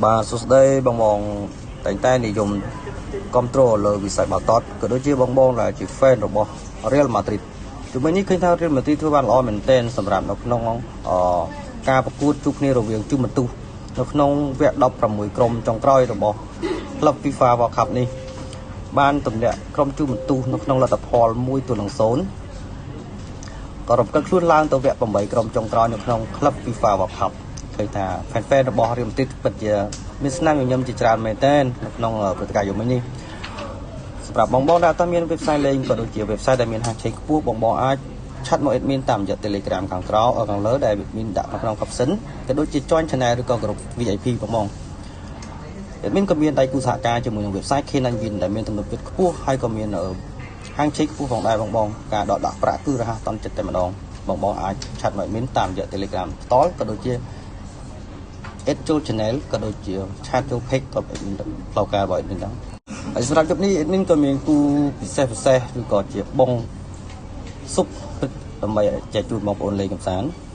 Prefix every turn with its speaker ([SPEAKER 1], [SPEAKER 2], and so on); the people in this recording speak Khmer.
[SPEAKER 1] បាទសួស្តីបងបងតែងតែនិយមគ្រប់គ្រងលើវិស័យបាល់ទាត់ក៏ដូចជាបងបងដែលជា fan របស់ Real Madrid ជំនាញនេះឃើញថា Real Madrid ធ្វើបានល្អមែនទែនសម្រាប់នៅក្នុងការប្រកួតជួបគ្នារវាងជូម៉ាទូសនៅក្នុងវគ្គ16ក្រុមចុងក្រោយរបស់ក្លឹប FIFA World Cup នេះបានទម្លាក់ក្រុមជូម៉ាទូសនៅក្នុងលទ្ធផល1-0ក៏រំកិលខ្លួនឡើងទៅវគ្គ8ក្រុមចុងក្រោយនៅក្នុងក្លឹប FIFA World Cup ឃើញថា fan fan របស់ Real Madrid ពិតជាមានស្នាមញញឹមជាច្រើនមែនទែននៅក្នុងព្រឹត្តិការណ៍យប់មិញនេះសម្រាប់បងបងដែលអត់មាន website លេងក៏ដូចជា website ដែលមានហាងឆេងខ្ពស់បងបងអាច chat មក admin តាមរយៈ Telegram ខាងក្រៅខាងលើដែល admin ដាក់នៅក្នុង caption ក៏ដូចជា join channel ឬក៏ក្រុម VIP បងបង admin ក៏មានដៃគូសហការជាមួយនឹង website K9 Win ដែលមានទំនុកចិត្តខ្ពស់ហើយក៏មានហាងឆេងខ្ពស់ផងដែរបងបងការដកដាក់ប្រាក់គឺរហ័សតន់ចិត្តតែម្ដងបងបងអាច chat មក admin តាមរយៈ Telegram ផ្ទាល់ក៏ដូចជា add ចូល channel ក៏ដូចជា chat ចូល page ក៏ admin ផ្លូវការរបស់ admin ដែរហើយសម្រាប់យប់នេះ admin ក៏មានគូពិសេសពិសេសឬក៏ជាបងសុបដើម្បីចែកជូនបងប្អូនលេងកម្សាន្ត។